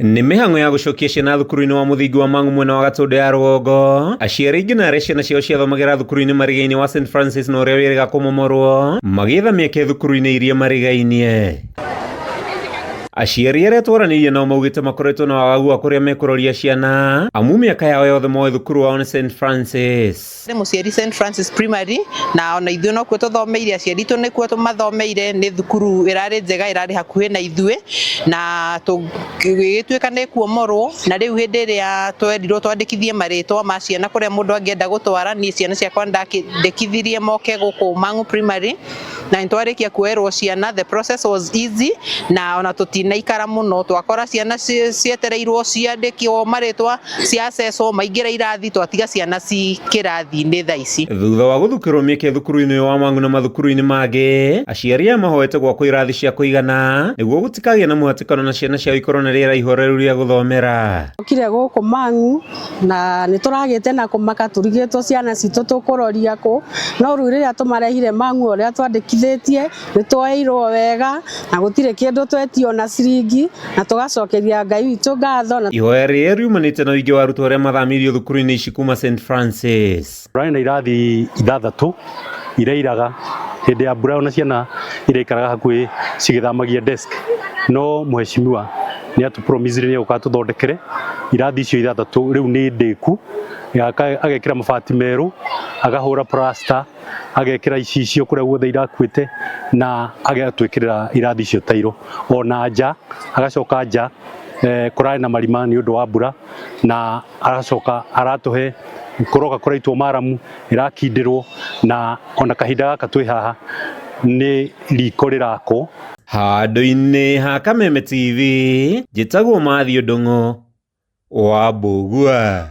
Nĩ mĩhang'o ya gũcokia ciana thukuru-inĩ wa mũthingi wa Mang'u mwena wa Gatũndũ ya rũgongo. Aciari aingĩ na arĩa ciana ciao ciathomagĩra thukuru-inĩ mariga-inĩ wa St Francis na ũrĩa wĩrĩga kũmomorwo magĩetha mĩeke thukuru-inĩ iria marigainie. Aciari arĩa twaranĩirie nao maugĩte makoretwo na wagagu wa kũrĩa mekũroria ciana amu mĩaka yao yothe moĩ thukuru wao nĩ St Francis. Nĩ mũciari St Francis Primary na ona ithuĩ nokuo tũthomeire, aciari aitũ nĩkuo mathomeire, nĩ thukuru ĩrarĩ njega ĩrarĩ hakuhĩ na ithuĩ na ĩgĩtuĩka nĩ ĩkuomorwo, na rĩu hĩndĩ ĩrĩa twerirwo twandĩkithie marĩtwa ma ciana kũrĩa mũndũ angĩenda gũtwara, niĩ ciana ciakwa nĩ ndandĩkithirie moke gũkũ Mang'u Primary na nĩ twarĩkia kuoerwo ciana, the process was easy na ona tũtinaikara mũno, twakora ciana cietereirwo ciandĩkwo marĩtwa ciacecwo maingĩra irathi, twatiga ciana ci kĩrathi-inĩ thaa ici. Thutha wa gũthukĩrwo mĩeke thukuru-inĩ ũyũ wa Mang'u na mathukuru-inĩ mangĩ, aciari aya mahoete gwakwo irathi cia kũigana nĩguo gũtikagĩe na mũhatĩkano na ciana ciao ikorwo na rĩera ihoreru rĩa gũthomera. Okire gũkũ Mang'u na nĩ tũragĩte na kũmaka tũrigĩtwo ciana citũ tũkũroria kũ, no rĩu rĩrĩa tũmarehire Mang'u ũrĩa twandĩkithĩtie nĩ twoeirwo wega na gũtirĩ kĩndũ twetio na ciringi na tũgacokeria Ngai witũ ngatho. Ihoya rĩrĩa riumanĩte na ũingĩ wa arutwo arĩa mathamirio thukuru-inĩ ici kuma St Francis. Tũrarĩ na irathi ithathatũ irairaga hĩndĩ ya mbura ona ciana iraikaraga hakuhĩ cigĩthamagia desk no mheshimiwa nĩ atũ promise nĩ egũka atũthondekere irathi icio ithathatũ rĩu nĩ ndĩku agekĩra mabati merũ agahũra plaster agekĩra icicio kũrĩa guothe irakuĩte na agatwĩkĩrĩra irathi icio tairo ona nja agacoka nja kũrarĩ na marima nĩ ũndũ wa mbura na agacoka aratũhe kũroka kũraitwo maramu ĩrakindĩrwo na ona kahinda gaka twĩ haha nĩ riko rĩrakwo. Handũ-inĩ ha Kameme TV, njĩtagwo Matthew Ndung'u wa Mbũgua.